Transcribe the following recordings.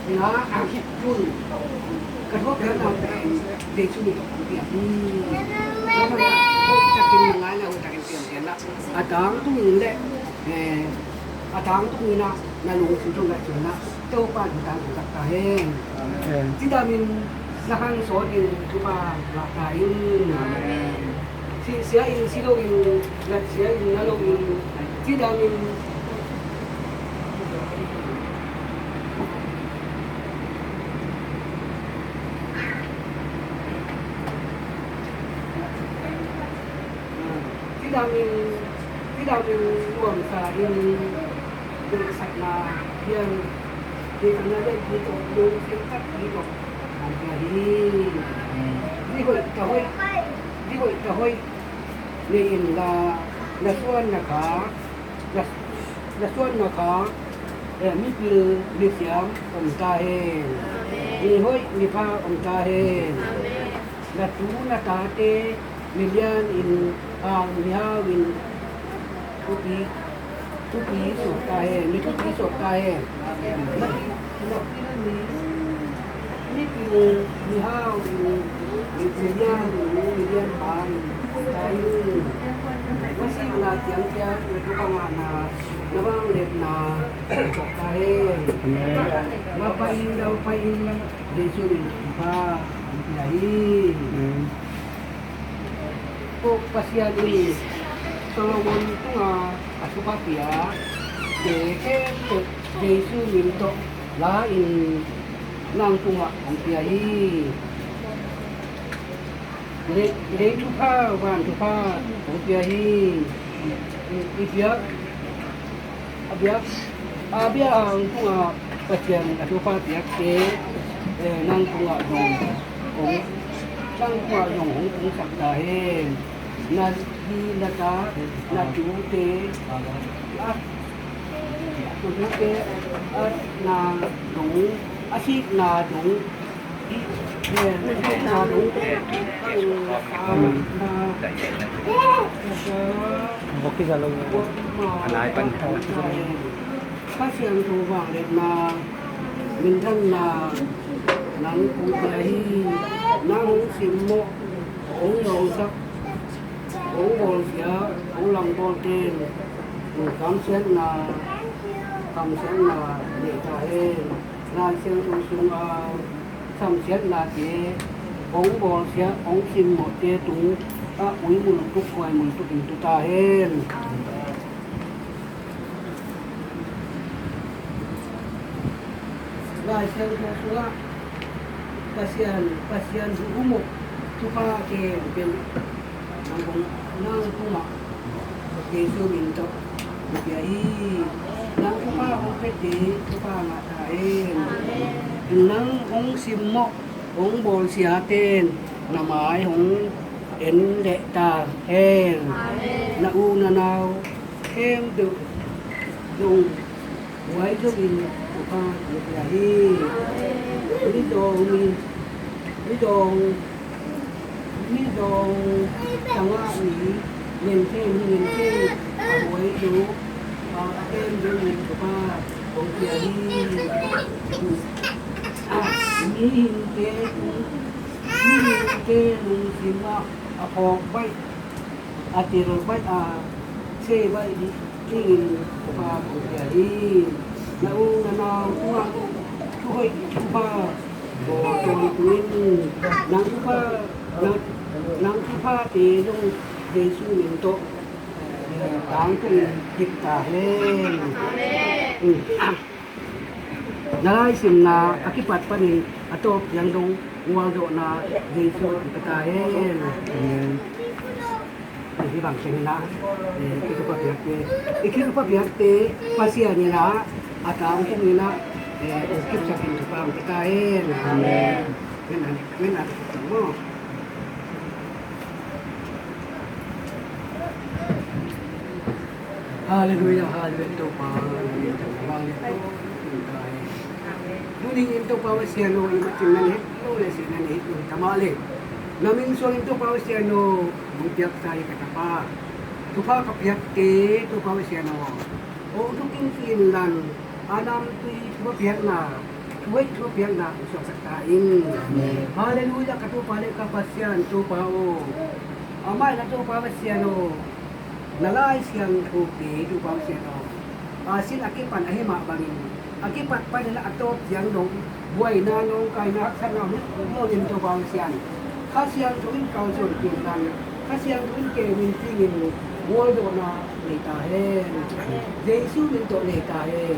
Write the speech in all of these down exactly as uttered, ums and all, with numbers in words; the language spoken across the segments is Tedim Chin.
Na, a, tun ka thuak piakna pen Jesu min tawh ka piak hi. Tua manin hoih takin na ngaihna, hoih takin pianpian la, a tangtungin le, eh, a tangtungin ah na lungsim tawh ngaihsun la, Topa in tangtungsak ta hen. Amen. Cidam in na khang sawt in thupha ngah ta in. Amen. Sihsia in si lo in, natsia in na lo in, cidam in cidam in, cidam in nuamsa in, nuamsakna hiam, nuamsakna hiam, nuamsakna hiam, nuamsakna hiam. Ni hoih, ta hoih, ni hoih, ta hoih. Ni in la, na suanna kha, na, na suanna kha, eh, mipil misiam om ta hen. Amen. Mihoih mipha om ta hen. Amen. Na tu na tate milian in, ah, mihau in, thupi, thupi suak ta hen, mi thupi suak ta hen. Na, na pil mi, mipil mihau in, mi, milian in, milian pha in, ta in. Na sikna ciangciang, na thupha ngahna, na vangliatna suak ta hen. Amen. Mapha in, mapha in, Jesu min thupha hong pia hi. Amen. Ko Pasian in Solomon tunga a thupha piakte khempeuh Jesu min tawh la in nang tungah hong pia hi. Lei, lei thupha, van thupha hong pia hi. I biak, a biak, a biak ang tungah Pasian a thupha piakte, eh, nang tungah zong hong, nang tungah zong hong tungsak ta hen. Na zi, na ta, na tute, a, na tute, a, na dong, a sikna dong, Pasian tho vangliatna, minthanna nang hong pia hi. Nang hong simmawh, hong nawngsak, hong bawlsia, hong langbawlte in kamsiatna, kamsiatna nei ta hen. Lai Siangtho sunga samsiatnate hong bawlsia, hong simmawhte tungah uimultuk, khuaimultuk in tu ta hen. Lai Siangtho sungah Pasian, Pasian hong um uh thupha khempeuh nang hong, nang tungah Jesu min tawh hong pia hi. Nang thupha hong piate thupha ngah ta hen. Nang hong simmawh, hong bawlsiate in na mai hong en leh ta hen. Amen. Na u na nau khempeuh zong huai zongin thupha hong pia hi. Amen. Mizawng mi, mizawng, mizawng tangah mi, ngen thei, ngen thei, a huai lo, a khempeuh zongin thupha hong pia hi. Mihingte, mihingte lungsim ah a phawk baih, a tel baih, a sei baih dingin thupha hong pia hi. Na u na nau tungah thuhoih, thupha bawl tawntung in. Nang thupha, nang, nang thuphate zong Jesu min tawh, eh, tangtungin kip ta hen. Amen. Na laisimna a kipat panin a tawp ciang dong gualzawhna Jesu in pia ta hen. Amen. Hih bang ciangin ah, eh, i thupha piakte, i thupha piakte Pasian in ah a tangtungin ah, eh, hong kipsakin thupha hong pia ta hen. Amen. Amen. Amen. Halleluiah, halleluiah, Topa. Tuni in Topa Pasian aw, i matin na na het lo le sih na na het lo ta mah le, na min suangin Topa Pasian aw, hong piaksa hi ka Tapa. Thupha ka piakte Topa Pasian aw, hong thuk in ci-in lan, a namtui thupha piakna, Hoih thupiakna suaksak ta in. Halleluiah, ka Topa le ka Pasian, Topa aw. Amah in a Topa Pasian aw, na Lai Siangtho pen Topa Pasian aw, a sin a kipan ahi mah bangin a kipat panin a tawp ciang dong buaina, nawngkaina, haksatna om lo in Topa Pasian, Kha Siangtho in kalsuan kik in, Kha Siangtho in keu in, cingin gualdawhna nei ta hen. Jesu min tawh nei ta hen.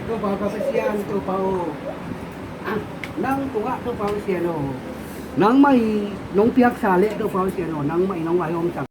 Topa ka Pasian, Topa aw, nang tungah Topa Pasian aw, nangmah i nong piaksa leh Topa Pasian aw, nangmah i nong vaihawmsak